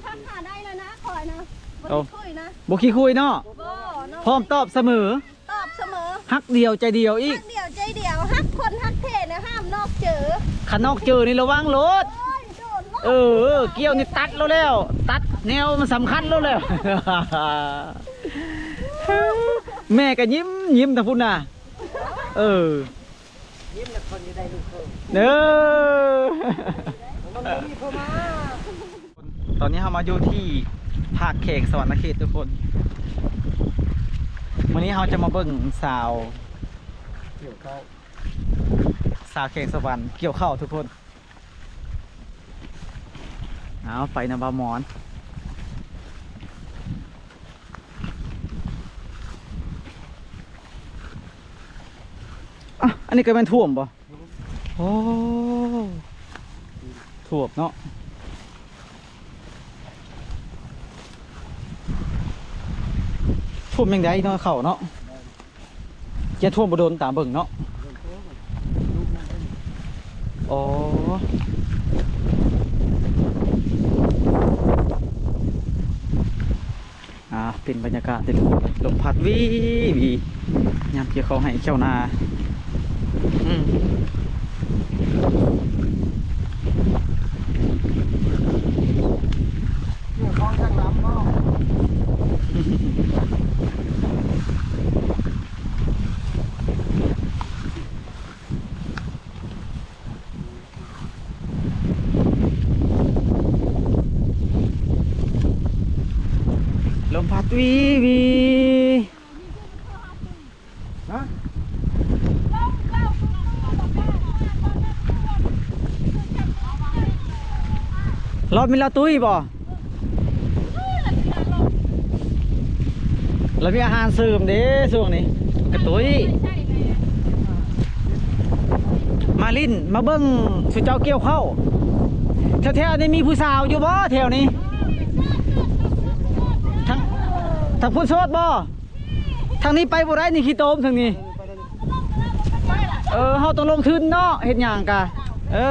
ທັກຫາໄດ້ແລ້ວນະ ຂ້ອຍນະ ບໍ່ ໂອ້ ຂີ້ຄຸຍນະ ບໍ່ຂີ້ຄຸຍເນາະ ບໍ່ເນາະ ພ້ອມຕອບສະເໝີ ຕອບສະເໝີ ຮັກດຽວໃຈດຽວອີກ ຮັກດຽວໃຈດຽວ ຮັກຄົນຮັກແທ້ນະ ຫ້າມນອກເຈີ ຄັນນອກເຈີນີ້ລະວັງໂລດ ໂອ້ຍ ໂດນໂລດ ເອີ ກ້ຽວນີ້ຕັດໂລດແລ້ວ ຕັດແນວມັນສຳຄັນໂລດແລ້ວ ແມ່ກໍຍິ້ມ ຍິ້ມທາງພຸ້ນນະ ເອີ ຍິ້ມນະ ຄົນຈະໄດ້ລູກເຂີຍ ເອີ ມັນບໍ່ມີຜູ້ມາ ຕອນນີ້ເຮົາມາຢູ່ທີ່ພາກແຂວງສະຫວັນນະເຂດທຸກຄົນ ມື້ນີ້ເຮົາຈະມາເບິ່ງສາວ ກ່ຽວເຂົ້າ ສາວແຂວງສະຫວັນກ່ຽວເຂົ້າທຸກຄົນ ເອົາ ໄປນຳບ່າວໝອນ ອ່ະ ອັນນີ້ກໍແມ່ນຖ້ວມບໍ່? ໂອ້ ຖ້ວມເນາະ ຖ້ວມຈັ່ງໃດເນາະ ເຂົ້າເນາະ ຈະຖ້ວມບໍ່ດົນຕາມເບິ່ງເນາະ ອໍ ອ່າ ເປັນບັນຍາກາດທີ່ລົມພັດວີວີ ຍາມກ່ຽວເຂົ້າໄຮ່ເຂົ້ານາ ອືມ ກ່ຽວເຂົ້າທາງລຳເນາະ. ລົມພັດວີວີ ຮະ ລາວມີລາວຕຸ້ຍບໍ່? ລາວມີອາຫານເສີມເດ້ຊ່ວງນີ້ ກະຕຸ້ຍ ມາຫຼິ້ນມາເບິ່ງຊຸເຈົ້າກ່ຽວເຂົ້າ ແຖວໆນີ້ມີຜູ້ສາວຢູ່ບໍ່ແຖວນີ້? ທາງ ທາງພຸ້ນໂສດບໍ່? ທາງນີ້ໄປບໍ່ໄດ້ນີ້ ຂີ້ຕົມທາງນີ້ ເອີ ເຮົາຕ້ອງລົງທຶນເນາະ ເຮັດຫຍັງກະ ເອີ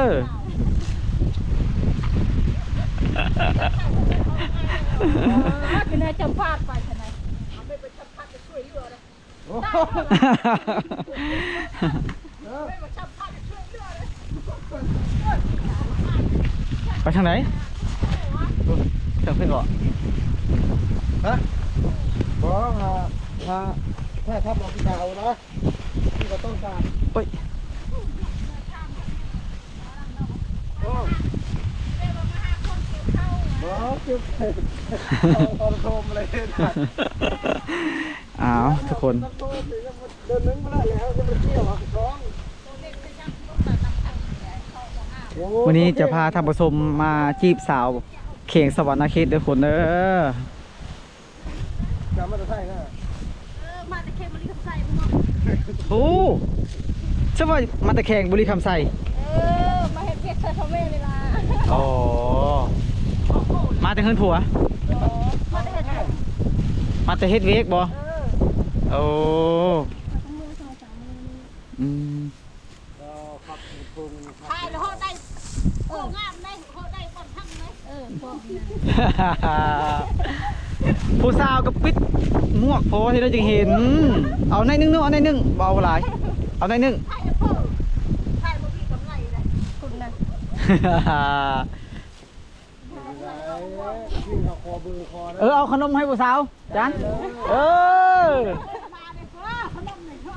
ຄືແນວຈຳພາດໄປຊັ້ນນະ ໄປທາງໃດ? ທາງເພິ່ນເບາະ? ຮະ? ບໍ່ ຫາ ຫາຖ່າຍທຳເອົາຜູ້ສາວນະ ທີ່ກໍຕ້ອງການ ໂອ້ຍ ໂອ້ ບໍ່ເກັບ ເອົາໂທມເລີຍ ອ້າວ ທຸກຄົນ ມື້ນີ້ຈະພາທ່ານຜູ້ຊົມມາຈີບສາວແຂວງສະຫວັນນະເຂດເດີຄົນເດີ. ຈະມາແຕ່ໃສນະ? ເອີ ມາແຕ່ແຂວງບໍລິຄຳໄຊພຸ້ນເນາະ. ໂອ້ ສະວ່າມາແຕ່ແຂວງບໍລິຄຳໄຊ. ເອີ ມາເຮັດວຽກຊ່ອຍພໍ່ແມ່ນີ້ລະ. ອໍ ມາແຕ່ເຮືອນຜົວ? ບໍ່ ມາແຕ່ເຮັດວຽກ ມາແຕ່ເຮັດວຽກບໍ່? ເອີ ໂອ້ ອືມ ຖ່າຍແລ້ວເຮົາໄດ້ ໂອ້ ງາມໄດ໋ ເຮົາໄດ້ບ່ອນທັງໄດ໋. ເອີ ພວກນີ້ນະ ຜູ້ສາວກໍປິດໝວກພໍທີ່ເຮົາຈຶ່ງເຫັນ. ເອົາໜ້ອຍໜຶ່ງເນາະ ເອົາໜ້ອຍໜຶ່ງ ບໍ່ເອົາຫຼາຍ ເອົາໜ້ອຍໜຶ່ງ. ຖ່າຍແລ້ວເພິ່ນ ຖ່າຍບໍ່ມີກຳໄລໄດ໋ ຄຸນນະ. ເອີ ເອົາຂະໜົມໃຫ້ຜູ້ສາວ ຈັ່ງ ເອີ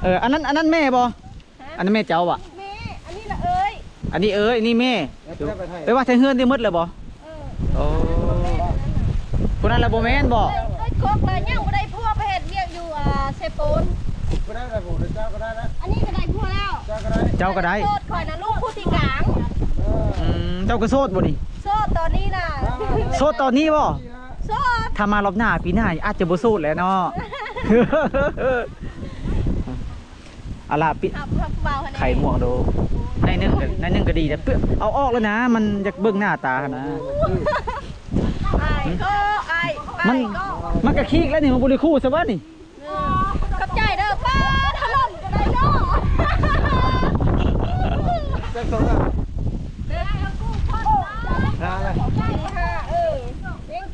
ເອີ ອັນນັ້ນ ອັນນັ້ນແມ່ບໍ່? ຮະ? ອັນນັ້ນແມ່ເຈົ້າຫວາ? ແມ່ ອັນນີ້ລະເອີຍ ອັນນີ້ເອີຍ ອັນນີ້ແມ່. ໄປໄປໄທ ໄປວ່າໄທເຮືອນໄດ້ໝົດແລ້ວບໍ່? ເອີ ໂອ້ ຜູ້ນັ້ນລະບໍ່ແມ່ນບໍ່? ເອີຍ ກົກລະຍັງບໍ່ໄດ້ຜົວ ໄປເຮັດວຽກຢູ່ ອ່າ ເຊໂປນ. ຜູ້ນັ້ນລະ ເຈົ້າກໍໄດ້ລະ ອັນນີ້ກໍໄດ້ຜົວແລ້ວ ເຈົ້າກໍໄດ້ ເຈົ້າກໍໄດ້. ໂສດ ຂ້ອຍນະລູກຜູ້ທີ່ກາງ. ເອີ ອືມ ເຈົ້າກໍໂສດບໍ່ນີ້? ໂສດຕອນນີ້ນະ ໂສດຕອນນີ້ບໍ່? ໂສດ ຖ້າມາລອບໜ້າປີໜ້າອາດຈະບໍ່ໂສດແລ້ວເນາະ. ອາລາປິ ໄຂໝວກໂດ ໜ້ອຍໜຶ່ງກໍ ໜ້ອຍໜຶ່ງກໍດີແລ້ວ ເພື່ອເອົາອອກແລ້ວນະ ມັນຢາກເບິ່ງໜ້າຕາຫັ້ນນະ. ອ້າຍກໍ ອ້າຍ ມັນ ມັນກະຄີກແລ້ວນີ້ ມັນບໍ່ໄດ້ຄູ່ຊະວະນີ້. ຂອບໃຈເດີ ປ້າ ຖະຫຼົ່ມກໍໄດ້ເນາະ. ຈັກໂຕລະ? ເອີ ຍັງ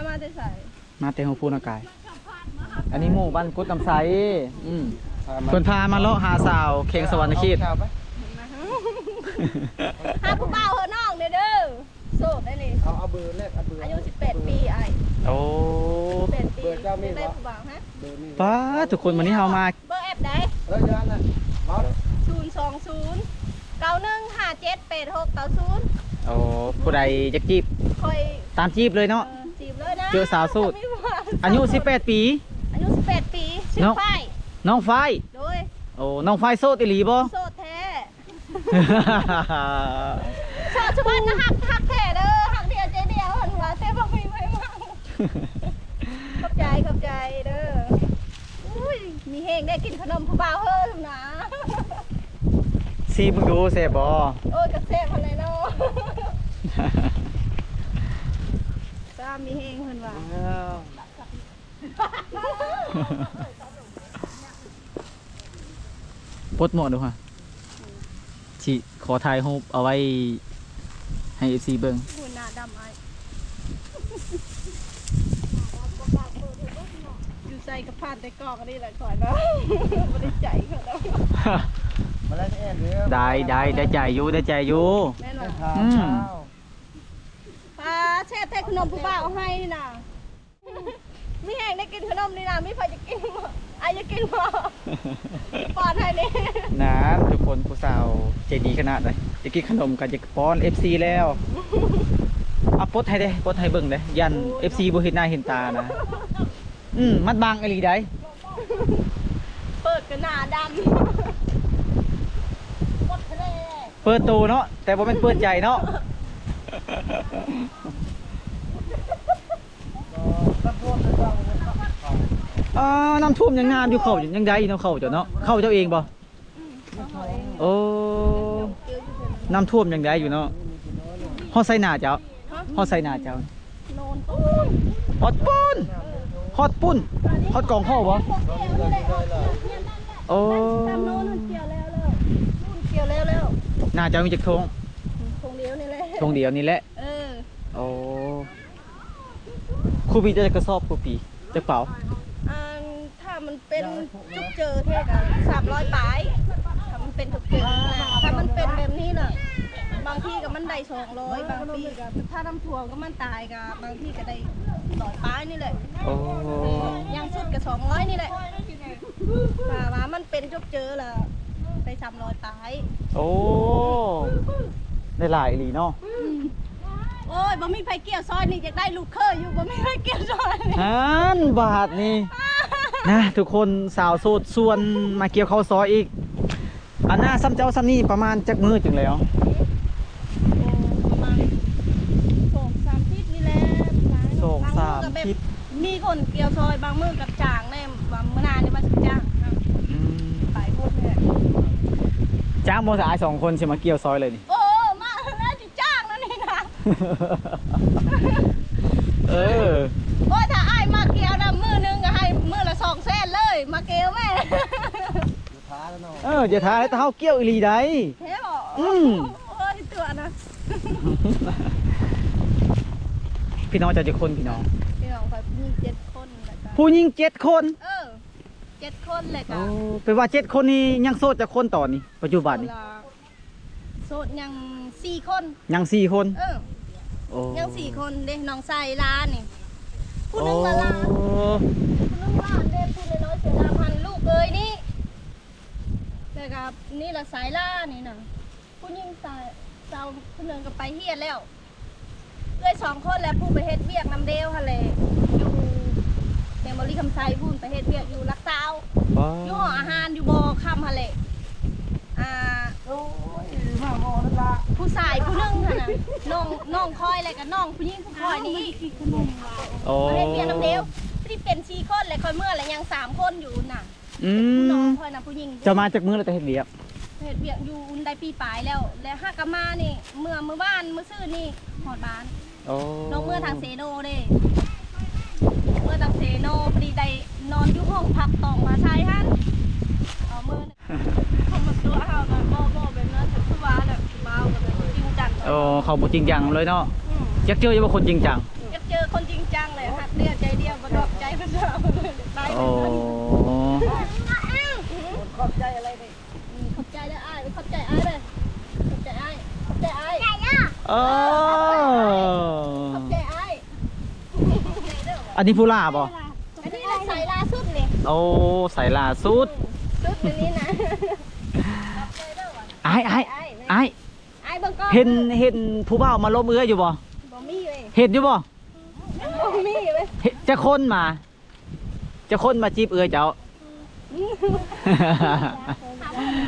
ມາແຕ່ໃສ? ມາແຕ່ຫົວພູນາກາຍ. ອັນນີ້ໝູ່ບ້ານກຸດນ້ຳໃສ. ອືມ ເພິ່ນພາມາເລາະຫາສາວແຂວງສະຫວັນນະເຂດ. ເອົາ ຫາຜູ້ບ່າວເຮີນ້ອງແດ່ເດີ. ໂສດໄດ໋ນີ້. ເອົາ ເອົາເບີແລກ ເອົາເບີ. ອາຍຸສິບແປດປີອ້າຍ. ໂອ້ ສິບແປດປີ. ເບີເຈົ້າມີບໍ່? ຢາກໄດ້ຜູ້ບ່າວຮະ? ເບີມີ. ປ້າດ ທຸກຄົນ ມື້ນີ້ເຮົາມາ ເບີແອັບໃດ? ເອີ ຢູ່ຫັ້ນນະ. ເອົາ ສູນສອງສູນ ເກົ້າໜຶ່ງຫ້າເຈັດແປດຫົກເກົ້າສູນ. ໂອ້ ຜູ້ໃດຢາກຈີບ ຂ້ອຍ ຕາມຈີບເລີຍເນາະ. ເອີ ຈີບເລີຍນະ. ເຈີສາວໂສດ ອາຍຸສິບແປດປີ. ອາຍຸສິບແປດປີ. ຊື່ ນ້ອງ ຝ້າຍ. ນ້ອງຝ້າຍ. ໂດຍ. ໂອ້ ນ້ອງຝ້າຍໂສດອີ່ຫຼີບໍ່? ໂສດແທ້. ໂສດສະບັດນະ. ຮັກ ຮັກແທ້ເດີ ຮັກດຽວໃຈດຽວ ເພິ່ນວ່າ ແຕ່ບໍ່ມີໃຜມັກ. ຂອບໃຈ ຂອບໃຈເດີ. ອຸ້ຍ ມີແຮງໄດ້ກິນຂະໜົມຜູ້ບ່າວເຮີນະ. ຊີມເບິ່ງດູ ແຊບບໍ່? ໂອ້ຍ ກໍແຊບຫັ້ນແຫຼະເນາະ. ຊາ ມີແຮງເພິ່ນວ່າ. ປົດໝວກດູຫະ ຊິຂໍຖ່າຍຮູບເອົາໄວ້ໃຫ້ເອັຟຊີເບິ່ງ. ໂອ້ຍ ໜ້າດຳອ້າຍ. ຢູ່ໃສກໍຜ່ານແຕ່ກ້ອງອັນນີ້ແຫຼະ ຂ້ອຍວ່າ. ບໍ່ໄດ້ໃຈເຂົາດອກ. ໄດ້ ໄດ້ ໄດ້ໃຈຢູ່ ໄດ້ໃຈຢູ່. ແມ່ນຫວາ? ອືມ. ປາ ແຊບແທ້ ຂະໜົມຜູ້ບ່າວເອົາໃຫ້ນະ. ມີແຮງໄດ້ກິນຂະໜົມນີ້ນະ. ມີໃຜຢາກກິນບໍ່? ອ້າຍຢາກກິນບໍ່? ປ້ອນໃຫ້ນີ້. ນັ້ນ ທຸກຄົນ ຜູ້ສາວໃຈດີຂະໜາດໃດ ຢາກກິນຂະໜົມກໍຢາກປ້ອນເອັຟຊີແລ້ວ. ເອົາ ປົດໃຫ້ເດ້ ປົດໃຫ້ເບິ່ງເດ້ ຢ້ານ ໂອ້ຍ ເອັຟຊີບໍ່ເຫັນໜ້າເຫັນຕານະ. ອືມ ມັດບັງອີ່ຫຼີໃດ. ເປີດກໍໜ້າດຳ. ເປີດໂຕເນາະ ແຕ່ບໍ່ແມ່ນເປີດໃຈເນາະ. ອ່າ ນ້ຳຖ້ວມຍັງງາມຢູ່ ເຂົ້າຍັງໄດ້ຢູ່ເນາະ ເຂົ້າເຈົ້າເນາະ. ເຂົ້າເຈົ້າເອງບໍ່? ອືມ ເຂົ້າເຮົາເອງ. ໂອ້ ນ້ຳຖ້ວມຍັງໄດ້ຢູ່ເນາະ. ຮອດໃສ່ໜ້າເຈົ້າ? ຮະ? ຮອດໃສ່ໜ້າເຈົ້າ? ໂນນ ຮອດປຸ້ນ ຮອດປຸ້ນ ຮອດກອງເຂົ້າບໍ່? ໂອ້ ຕາມໂນນ ມັນກ່ຽວແລ້ວ ແລ້ວ ມັນກ່ຽວແລ້ວ ແລ້ວ. ໜ້າເຈົ້າມີຈັກທົ່ງ? ທົ່ງດຽວນີ້ແຫຼະ ທົ່ງດຽວນີ້ແຫຼະ. ເອີ ໂອ້ ຄູ່ປີຈັກກະສອບ? ຄູ່ປີຈັກເປົາ? ອັນ ຖ້າມັນເປັນຈຸກເຈີແທ້ກະສາມຮ້ອຍປາຍ ຖ້າມັນເປັນຈຸກເຈີນະ. ຖ້າມັນເປັນແບບນີ້ນະ ບາງທີກະມັນໄດ້ສອງຮ້ອຍ ບາງປີກະ ຖ້ານ້ຳຖ້ວມກະມັນຕາຍກະ ບາງທີກະໄດ້ຮ້ອຍປາຍນີ້ແຫຼະ. ໂອ້ ຢ່າງສຸດກະສອງຮ້ອຍນີ້ແຫຼະ. ຖ້າວ່າມັນເປັນຈຸກເຈີລະໄດ້ສາມຮ້ອຍປາຍ. ໂອ້ ໄດ້ຫຼາຍອີ່ຫຼີເນາະ. ອືມ ໂອ້ຍ ບໍ່ມີໃຜກ່ຽວຊອຍນີ້ ຢາກໄດ້ລູກເຂີຍຢູ່ ບໍ່ມີໃຜກ່ຽວຊອຍ. ຫັ້ນ ບາດນີ້ນະ ທຸກຄົນ ສາວໂສດຊວນມາກ່ຽວເຂົ້າຊອຍອີກ. ອັນໜ້າສ່ຳເຈົ້າສ່ຳນີ້ປະມານຈັກມື້ຈຶ່ງແລ້ວ? ໂອ້ ປະມານສອງສາມທິດນີ້ແຫຼະ. ສອງສາມທິດ ບາງມື້ກະແບບມີຄົນກ່ຽວຊອຍ ບາງມື້ກະຈ້າງແດ່ ບາງມື້ໜ້ານີ້ວ່າຊິຈ້າງ. ອືມ ໄປພຸ້ນແຫຼະ. ຈ້າງບໍ່ສະອາຍ ສອງຄົນຊິມາກ່ຽວຊອຍເລີຍນີ້? ໂອ້ ມາແລ້ວ ຈ້າງແລ້ວນີ້ນະ. ເອີ ໂອ້ຍ ຖ້າອ້າຍມາກ່ຽວນະ ມື້ໜຶ່ງກະໃຫ້ມື້ລະສອງແສນເລີຍ ມາກ່ຽວແມ່. ເອີ ຢ່າຖ້າເລີຍ ແຕ່ເຮົາກ່ຽວອີ່ຫຼີໃດ. ແທ້ບໍ? ອືມ ໂອ້ຍ ຕົວນະ. ພີ່ນ້ອງເຈົ້າຈັກຄົນ? ພີ່ນ້ອງ ພີ່ນ້ອງຂ້ອຍຜູ້ຍິງເຈັດຄົນ ແລ້ວກະ ຜູ້ຍິງເຈັດຄົນ. ເອີ ເຈັດຄົນ ແລ້ວກະ ໂອ້ ແປວ່າເຈັດຄົນນີ້ຍັງໂສດຈັກຄົນຕອນນີ້ ປັດຈຸບັນນີ້? ໂສດຍັງສີ່ຄົນ. ຍັງສີ່ຄົນ? ເອີ ໂອ້ ຍັງສີ່ຄົນເດ້. ນ້ອງຊາຍຫຼານນີ້ ຜູ້ໜຶ່ງລະຫຼານ ໂອ້ ຜູ້ໜຶ່ງຫຼານເດ້ ຜູ້ນ້ອຍໆເສືອດຳຫັ້ນ ລູກເອີຍນີ້. ແລ້ວກະນີ້ລະຊາຍຫຼານນີ້ນະ ຜູ້ຍິງຊາຍ ສາວຜູ້ໜຶ່ງກະໄປຮຽນແລ້ວ. ເອື້ອຍສອງຄົນແຫຼະ ຜູ້ໄປເຮັດວຽກນຳເດວຫັ້ນແຫຼະ ຢູ່ແຂວງບໍລິຄຳໄຊພຸ້ນ ໄປເຮັດວຽກຢູ່ຫຼັກຊາວ ຢູ່ຫໍອາຫານ ຢູ່ບໍ່ຄຳຫັ້ນແຫຼະ. ອ່າ ໂອ້ຍ ມາບໍ່ນັ້ນລະ ຜູ້ຊາຍຜູ້ໜຶ່ງຫັ້ນນະ ນ້ອງ ນ້ອງຂ້ອຍ ແລ້ວກະນ້ອງຜູ້ຍິງຜູ້ຂ້ອຍນີ້ອີກ. ໂອ້ ໄປເຮັດວຽກນຳເດວ ພໍດີເປັນສີ່ຄົນ ແລ້ວຂ້ອຍເມືອ ແລ້ວຍັງສາມຄົນຢູ່ນະ. ອືມ ຜູ້ນ້ອງຂ້ອຍນະ ຜູ້ຍິງ. ເຈົ້າມາຈັກມື້ແລ້ວແຕ່ເຮັດວຽກ? ເຮັດວຽກຢູ່ອຸ່ນໄດ້ປີປາຍແລ້ວ ແລ້ວຫາກະມານີ້ ເມື່ອ ມື້ວານ ມື້ຊືນນີ້ຮອດບ້ານ. ໂອ້ ນ້ອງເມືອທາງເຊໂນເດ້ ເມືອທາງເຊໂນ ພໍດີໄດ້ນອນຢູ່ຫ້ອງພັກຕອງພາໄຊຫັ້ນ. ເອົາເມືອ ເຂົາມາຕົວະເຮົານະ ບໍ່ ບໍ່ແບບນັ້ນ ຄືວ່າແຫຼະ ຜູ້ບ່າວກະແບບບໍ່ຈິງຈັງ. ໂອ້ ເຂົາບໍ່ຈິງຈັງເລີຍເນາະ. ອືມ ຢາກເຈີຢູ່ບໍ່ຄົນຈິງຈັງ? ຢາກເຈີຄົນຈິງຈັງແຫຼະ. ດຽວໃຈດຽວ ບໍ່ຂອບໃຈເພິ່ນເອົາໄປ. ໂອ້ ຂອບໃຈອາຍເດີອ້າຍ ຂອບໃຈອ້າຍເດີ ຂອບໃຈອ້າຍ ຂອບໃຈອ້າຍ ເອີ ຂອບໃຈອ້າຍ. ອັນນີ້ຜູ້ຫຼ້າບໍ່? ອັນນີ້ລະໃສ່ຫຼ້າສຸດນີ້. ໂອ້ ໃສ່ຫຼ້າສຸດ ສຸດອັນນີ້ນະ. ອ້າຍ ອ້າຍ ອ້າຍ ອ້າຍເບິ່ງກ່ອນ ເຫັນ ເຫັນຜູ້ບ່າວມາລົມເອື້ອຍຢູ່ບໍ່? ບໍ່ມີເວີຍ. ເຫັນຢູ່ບໍ່? ບໍ່ມີເວີຍ. ເຫັນຈັກຄົນມາ ຈັກຄົນມາຈີບເອື້ອຍເຈົ້າ?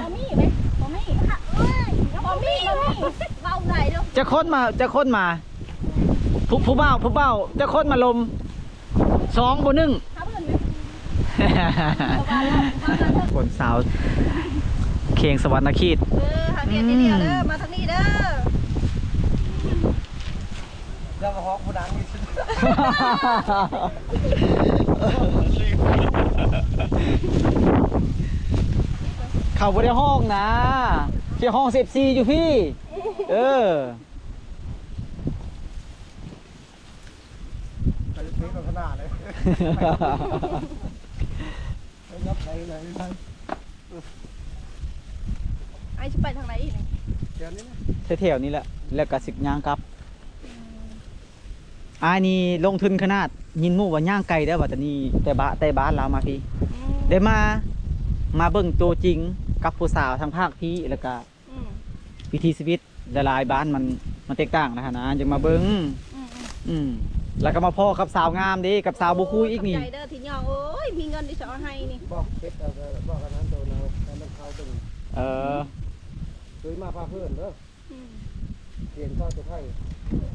ບໍ່ມີເວີຍ ບໍ່ມີ ບໍ່ມີ ບໍ່ມີ. ເວົ້າໄດ້ເນາະ ຈັກຄົນມາ ຈັກຄົນມາ ຜູ້ ຜູ້ບ່າວ ຜູ້ບ່າວ ຈັກຄົນມາລົມ? ສອງບໍ່ ໜຶ່ງ. ຄົນສາວເຂງສະຫວັນນະເຂດ ເອີ ຫາກຽດດຽວເດີ ມາທາງນີ້ເດີ. ຢ່າມາຮ້ອງຜູ້ດັງນີ້ ເຂົາບໍ່ໄດ້ຮ້ອງນະ ຊິຮ້ອງເຊັກຊີຢູ່ພີ້. ເອີ ໄປເພງລັກສະນະເລີຍ ໄປຍັບໄປໄປໄປ. ອ້າຍຊິໄປທາງໃດອີກນີ້? ແຖວນີ້ນະ ແຖວໆນີ້ແຫຼະ ແລ້ວກໍຊິຍ່າງກັບ. ອືມ ອ້າຍນີ້ລົງທຶນຂະໜາດ ຍິນໝູ່ວ່າຍ່າງໄກເດີ້ ວ່າແຕ່ນີ້ ແຕ່ບ້ານ ແຕ່ບ້ານລາວມາພີ້. ອືມ ໄດ້ມາ ມາເບິ່ງຕົວຈິງກັບຜູ້ສາວທາງພາກພີ້ ແລ້ວກໍ ອືມ ວິຖີຊີວິດ ຫຼາຍໆບ້ານມັນ ມັນແຕກຕ່າງນະຫັ້ນນະ ຈັ່ງມາເບິ່ງ. ອືມໆ ອືມ ແລ້ວກໍມາພໍ້ກັບສາວງາມເດ້ ກັບສາວບໍ່ຄຸຍອີກນີ້. ຂອບໃຈເດີທີ່ຍ່ອງ ໂອ້ຍ ມີເງິນທີ່ຊິເອົາໃຫ້ນີ້. ບອກເຮັດເອົາ ບອກອັນນັ້ນໂຕນະ ໃຫ້ມັນເຂົ້າເບິ່ງ. ເອີ ເຄີຍມາພາເພື່ອນເດີ. ອືມ ປ່ຽນເຂົ້າຕົວໄຂ່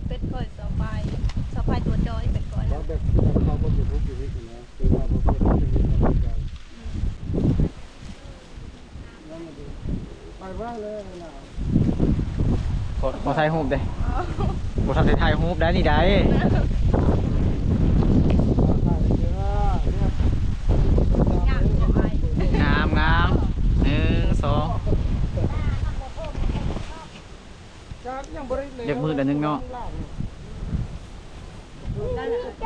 ເປັດຂ້ອຍສະບາຍ ສະບາຍຕົວຈ່ອຍເປັດຂ້ອຍນະ. ວ່າແບບເຂົ້າເບິ່ງຢູທູບຢູ່ນີ້ນະ ເຄີຍມາພາເພື່ອນເປັນເຮັດເຂົ້າຕົວຈ່ອຍ. ອືມ ໄປວ່າເລີຍນະ ຂໍ ຂໍຖ່າຍຮູບເດ້. ອໍ ບໍ່ທັນໄດ້ຖ່າຍຮູບໄດ້ນີ້ໄດ໋. ງາມ ງາມ ງາມ. ໜຶ່ງ ສອງ ຢາກມືດອັນໜຶ່ງເນາະ.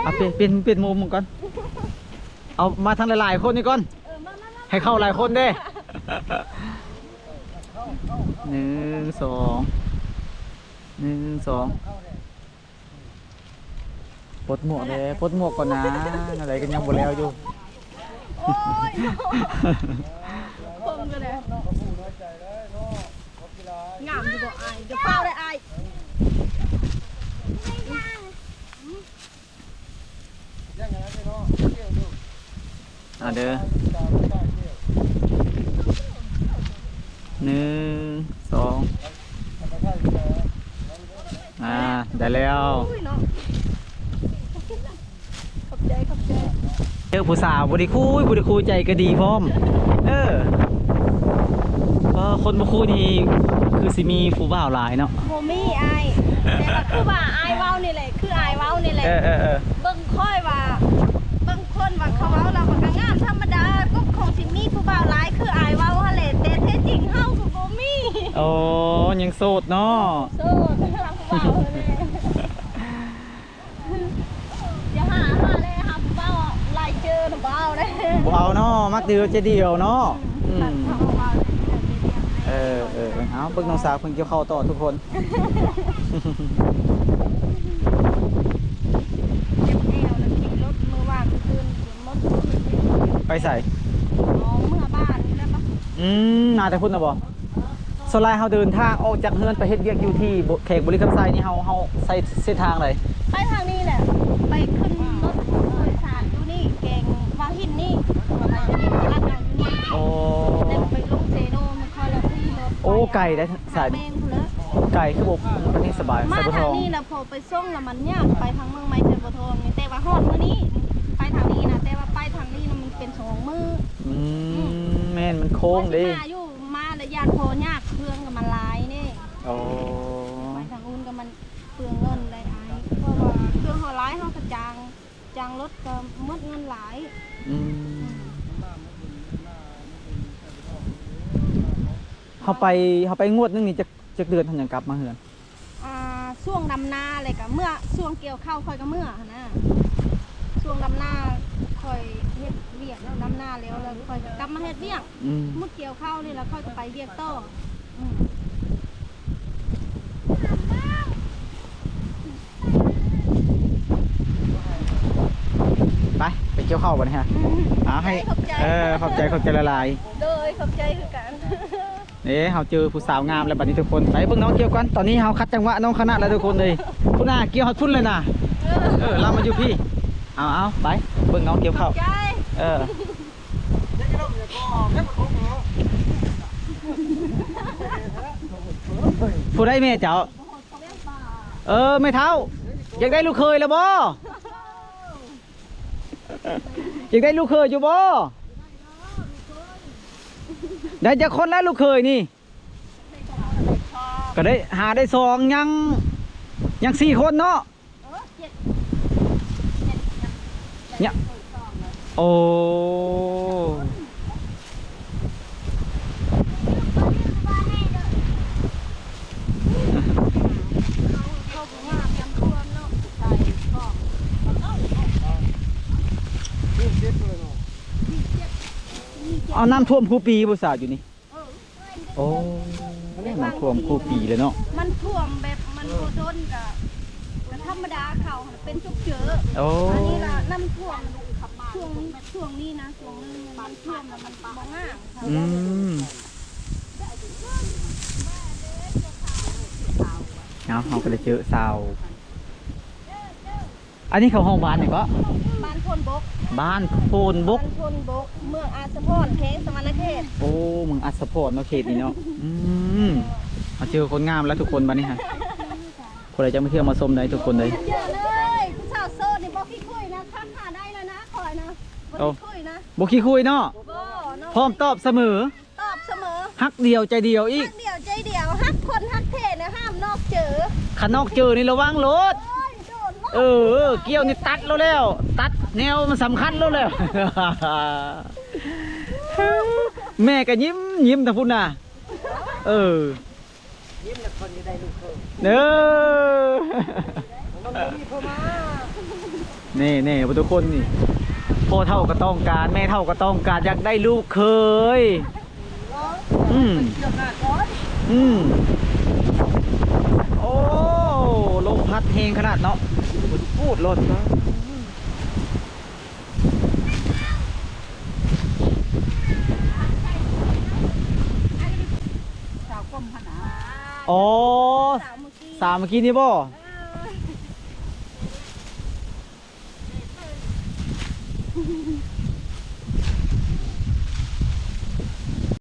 ເອົາ ປ່ຽນ ປ່ຽນ ປ່ຽນມຸມກ່ອນ ເອົາມາທາງຫຼາຍໆຄົນນີ້ກ່ອນ. ເອີ ມາ ມາ ມາ ໃຫ້ເຂົ້າຫຼາຍຄົນເດ້. ໜຶ່ງ ສອງ ໜຶ່ງ ສອງ. ປົດໝວກແດ່ ປົດໝວກກ່ອນນາ ອັນໃດກໍຍັງບໍ່ແລ້ວຢູ່. ໂອ້ຍ ຄົງກໍໄດ້. ງາມຢູ່ບໍ່ອ້າຍ? ຢ່າຟ້າວເດີອ້າຍ. ເອົາເດີ ໜຶ່ງ ສອງ ອ່າ ໄດ້ແລ້ວ. ໂອ້ຍເນາະ ຂອບໃຈ ຂອບໃຈ. ເຈີຜູ້ສາວບໍ່ໄດ້ຄຸຍ ບໍ່ໄດ້ຄຸຍ ໃຈກໍດີພ້ອມ. ເອີ ເອີ ຄົນບໍ່ຄຸຍນີ້ຄືຊິມີຜູ້ບ່າວຫຼາຍເນາະ. ບໍ່ມີອ້າຍ ແຕ່ວ່າຄືວ່າອ້າຍເວົ້ານີ້ແຫຼະ ຄືອ້າຍເວົ້ານີ້ແຫຼະ. ເອີໆໆ ເບິ່ງຂ້ອຍວ່າ ບາງຄົນວ່າເຂົາເວົ້າລາວມັນກໍງາມທຳມະດາ ກໍຄົງຊິມີຜູ້ບ່າວຫຼາຍຄືອ້າຍເວົ້າຫັ້ນແຫຼະ ແຕ່ແທ້ຈິງເຮົາກໍບໍ່ມີ. ໂອ້ ຍັງໂສດເນາະ. ໂສດ ລາວຜູ້ບ່າວເລີຍ. ຢ່າຫາ ຫາແລ້ວ ຫາຜູ້ບ່າວຫຼາຍເຈີນະ ບໍ່ເອົາເດ້. ບໍ່ເອົາເນາະ ມັກດຽວໃຈດຽວເນາະ. ອືມ ອືມ ເອີໆ ເອົາ ເບິ່ງນ້ອງສາວເພິ່ນກ່ຽວເຂົ້າຕໍ່ທຸກຄົນ. ເຈັບແອວແລ້ວຂີ່ລົດມື້ວານຄືນ ໄປໃສ? ອໍ ເມືອບ້ານນີ້ແຫຼະປະ. ອືມ ມາແຕ່ພຸ້ນນະບໍ່? ສ່ວນຫຼາຍເຮົາເດີນທາງອອກຈາກເຮືອນໄປເຮັດວຽກຢູ່ທີ່ ແຂວງບໍລິຄຳໄຊນີ້ ເຮົາ ເຮົາໃຊ້ເສັ້ນທາງໃດ? ໄປທາງນີ້ແຫຼະ ໄປຂຶ້ນລົດໂດຍສານຢູ່ນີ້ ແກງວາງຫີນນີ້ ໄປຕະຫຼາດນ້ອຍຢູ່ນີ້. ໂອ້ ແລ້ວໄປລົງເຊໂນ ມັນຄ່ອຍລະຂີ່ລົດ. ໂອ້ ໄກເດ້ສາຍນີ້ ໄກຄືບໍ່ ມັນຍັງສະບາຍ ມາທາງນີ້ນະ ພໍໄປ ສົ່ງລະມັນຍາກ ໄປທາງເມືອງໃໝ່ໄຊບົວທອງນີ້ ແຕ່ວ່າຮອດມື້ນີ້ ໄປທາງນີ້ນະ ແຕ່ວ່າໄປທາງນີ້ນະ ມັນເປັນສອງມື້. ອືມ ອືມ ແມ່ນ ມັນໂຄ້ງເດ້ ມາຢູ່ ມາລະຢ້ານພໍຍາກ ເຄື່ອງກໍມັນຫຼາຍເດ້. ໂອ້ ໄປທາງອື່ນກໍມັນເປືອງເງິນໄດ໋ອ້າຍ ເພາະວ່າເຄື່ອງເຮົາຫຼາຍ ເຮົາກໍຈ້າງ ຈ້າງລົດກໍໝົດເງິນຫຼາຍ. ອືມ ອືມ ເຮົາໄປ ເຮົາໄປງວດໜຶ່ງນີ້ ຈັກ ຈັກເດືອນເຮົາຈັ່ງກັບມາເຮືອນ? ອ່າ ຊ່ວງດຳນາ ແລ້ວກໍເມື່ອ ຊ່ວງກ່ຽວເຂົ້າຂ້ອຍກໍເມືອຫັ້ນນະ. ຊ່ວງດຳນາຂ້ອຍເຮັດວຽກແລ້ວ ດຳນາແລ້ວ ແລ້ວຂ້ອຍກໍກັບມາເຮັດວຽກ ອືມ ໝົດກ່ຽວເຂົ້ານີ້ແລ້ວຂ້ອຍກໍໄປວຽກຕໍ່ ອືມ ໄປ ໄປກ່ຽວເຂົ້າບັດນີ້ຮະ ອືມ ເອົາໃຫ້ ຂອບໃຈ ເອີ ຂອບໃຈ ຂອບໃຈຫຼາຍໆ ໂດຍ ຂອບໃຈຄືກັນ. ເດ້ ເຮົາເຈີຜູ້ສາວງາມແລ້ວບັດນີ້ທຸກຄົນ ໄປເບິ່ງນ້ອງກ່ຽວກ່ອນ ຕອນນີ້ເຮົາຂັດຈັງຫວະນ້ອງຄະນະແລ້ວທຸກຄົນເອີຍ ພຸ້ນນະ ກ່ຽວຮອດພຸ້ນເລີຍນະ ເອີ ເອີ ລາວມາຢູ່ພີ້ ເອົາ ເອົາ ໄປເບິ່ງນ້ອງກ່ຽວເຂົ້າ ເອີ ຜູ້ໃດແມ່ເຈົ້າ ເອີ ແມ່ເຖົ້າ ຢາກໄດ້ລູກເຂີຍແລ້ວບໍ່? ຢາກໄດ້ລູກເຂີຍຢູ່ບໍ່? ໄດ້ຈັກຄົນແລ້ວລູກເຂີຍນີ້? ກໍໄດ້ ຫາໄດ້ສອງ ຍັງ ຍັງສີ່ຄົນເນາະ ຍັງ ໂອ້. ເອົາ ນ້ຳຖ້ວມຄູ່ປີບໍ່ສາວຢູ່ນີ້? ໂອ້ ນ້ຳຖ້ວມຄູ່ປີເລີຍເນາະ ມັນຖ້ວມແບບມັນບໍ່ດົນກະ ກະທຳມະດາ ເຂົາຫັ້ນເປັນຈຸກເຈີ ໂອ້ ອັນນີ້ລະນ້ຳຖ້ວມຊ່ວງ ຊ່ວງນີ້ນະ ຊ່ວງໜຶ່ງມັນຖ້ວມລະມັນບໍ່ງາມ ອືມ ເອົາ ເຮົາກໍໄດ້ເຈີສາວ ອັນນີ້ເຂົາຮ້ອງບ້ານຫຍັງເກາະ? ບ້ານໂພນບົກ ບ້ານໂພນບົກ ບ້ານໂພນບົກ ເມືອງອາດສະພອນ ແຂວງສະຫວັນນະເຂດ ໂອ້ ເມືອງອາດສະພອນເນາະ ເຂດນີ້ເນາະ ອືມ ມາເຈີຄົນງາມແລ້ວທຸກຄົນບັດນີ້ຮະ ຜູ້ໃດຈະມາທ່ຽວມາຊົມໄດ້ທຸກຄົນເດີ ເດີເລີຍ ຜູ້ສາວໂສດນີ້ບໍ່ຂີ້ຄຸຍນະ ທັກຫາໄດ້ແລ້ວນະ ຂ້ອຍນະ ບໍ່ ໂອ້ ຂີ້ຄຸຍນະ ບໍ່ຂີ້ຄຸຍເນາະ ບໍ່ເນາະ ພ້ອມຕອບສະເໝີ ຕອບສະເໝີ ຮັກດຽວໃຈດຽວອີກ ຮັກດຽວໃຈດຽວ ຮັກຄົນຮັກແທ້ນະ ຫ້າມນອກເຈີ ຄັນນອກເຈີນີ້ລະວັງໂລດ ໂອ້ຍ ໂດນໂລດ ເອີ ກ່ຽວນີ້ຕັດໂລດແລ້ວ ຕັດແນວມັນສຳຄັນໂລດແລ້ວ ແມ່ກໍຍິ້ມ ຍິ້ມທາງພຸ້ນນະ ເອີ ຍິ້ມແລ້ວຄົນຈະໄດ້ລູກເຂີຍ ເອີ ນີ້ ນີ້ ທຸກຄົນນີ້ ພໍ່ເຖົ້າກໍຕ້ອງການ ແມ່ເຖົ້າກໍຕ້ອງການ ຢາກໄດ້ລູກເຂີຍ ອືມ ອືມ ໂອ້ ລົມພັດແຮງຂະໜາດເນາະ ປູດໆ ໂລດ ສາວກົມຫັ້ນນະ ອໍ ສາວເມື່ອກີ້ນີ້ບໍ່? ເອີ ໂອ້